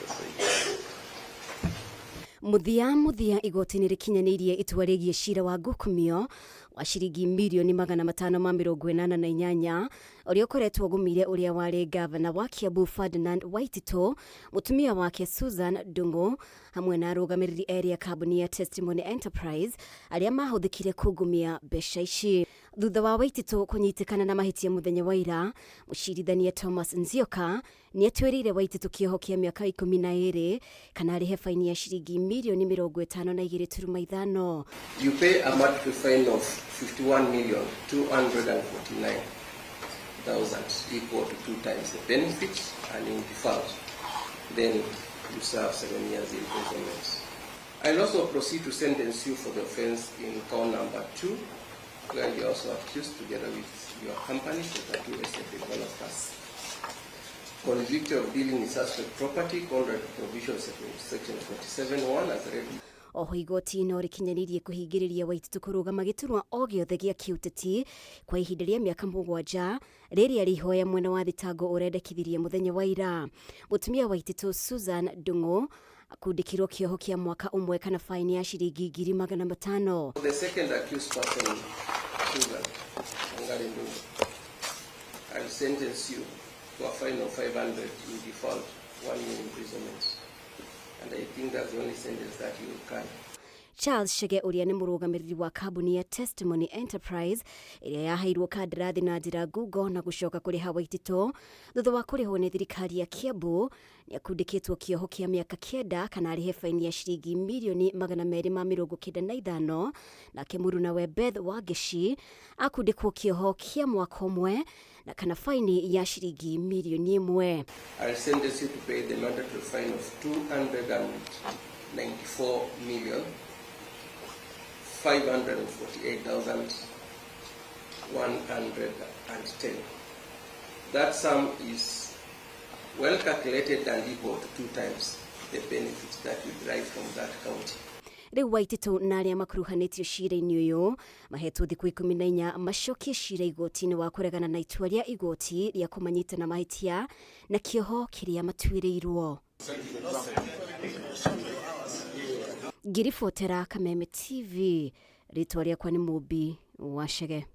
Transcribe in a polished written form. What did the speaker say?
Sasa hivi. Mũthia mũthia igoti nĩ rĩkinyanĩirie itua rĩgiĩ cira wa ngukumio wa ciringi mirioni 588 ũrĩa ũkoretwo ũgũmĩire ũrĩa warĩ ngavana wa Kiambu Ferdinand Waititũ, mũtumia wake Susan Ndung'u hamwe na arũgamĩrĩri erĩ a kambuni ya Testimony Enterprise arĩa mahũthĩkire kungumia mbeca ici. Thutha wa Waititũ kũnyitĩkana na mahĩtia mũthenya wa ira, mũcirithania Thomas Nzioka nĩ atuĩrĩire Waititũ kĩoho kĩa mĩaka 12 kana arĩhe faini ya ciringi mirioni 52.5. You pay a monthly fine of 51,249,000 equal to 2 times the benefit, and in default, then you serve 7 years imprisonment. I'll also proceed to sentence you for the offense in count number 2, where you are also accused together with your company, Two Estate Developers. Convicted of dealing in suspect property, contrary to provisions section 47.1 as read. Oho igoti no rĩkinyanĩirie kũhingĩrĩria Waititũ kũrũgama gĩturwa o gĩothe gĩa kĩũteti kwa ihinda rĩa mĩaka 7 rĩrĩa rĩhoya mwena wa thitango ũrendekithirie mũthenya wa ira. Mũtumia Waititũ Susan Ndung'u akundĩkirwo kĩoho kĩa mwaka ũmwe kana faini ya ciringi 500,000. The second accused person, Susan Wangari Ndung'u, I'll sentence you to a fine of 500 in default, 1 year imprisonment. And I think that's the only sentence that you will carry. Charles Chege ũrĩa nĩ mũrũgamĩrĩri wa kambuni ya Testimony Enterprise ĩrĩa yaheirwo kandarathi na njĩra ngungo na gũcoka kũrĩha Waititũ thutha wa kũrĩhwo nĩ thirikari ya Kiambu nĩ akundĩkĩtwo kĩoho kĩa mĩaka 9 kana arĩhe faini ya ciringi mirioni 295. Nake mũrunawe Beth Wangeci akundĩkwo kĩoho kĩa mwaka ũmwe na kana faini ya ciringi mirioni 1. I'll sentence you to pay the mandatory fine of 294,548,110. That sum is well calculated and equal to 2 times the benefits that you derive from that county. Rĩu Waititũ na arĩa makuruhanĩtio cira-inĩ ũyũ mahetwo thikũ 14 macokie cira igoti-inĩ wa kũregana na itua rĩa igoti rĩa kũmanyita na mahĩtia na kĩoho kĩrĩa matuĩrĩirwo. Ngĩribotera Kameme TV, rĩtwa rĩakwa nĩ Mũmbi wa Chege.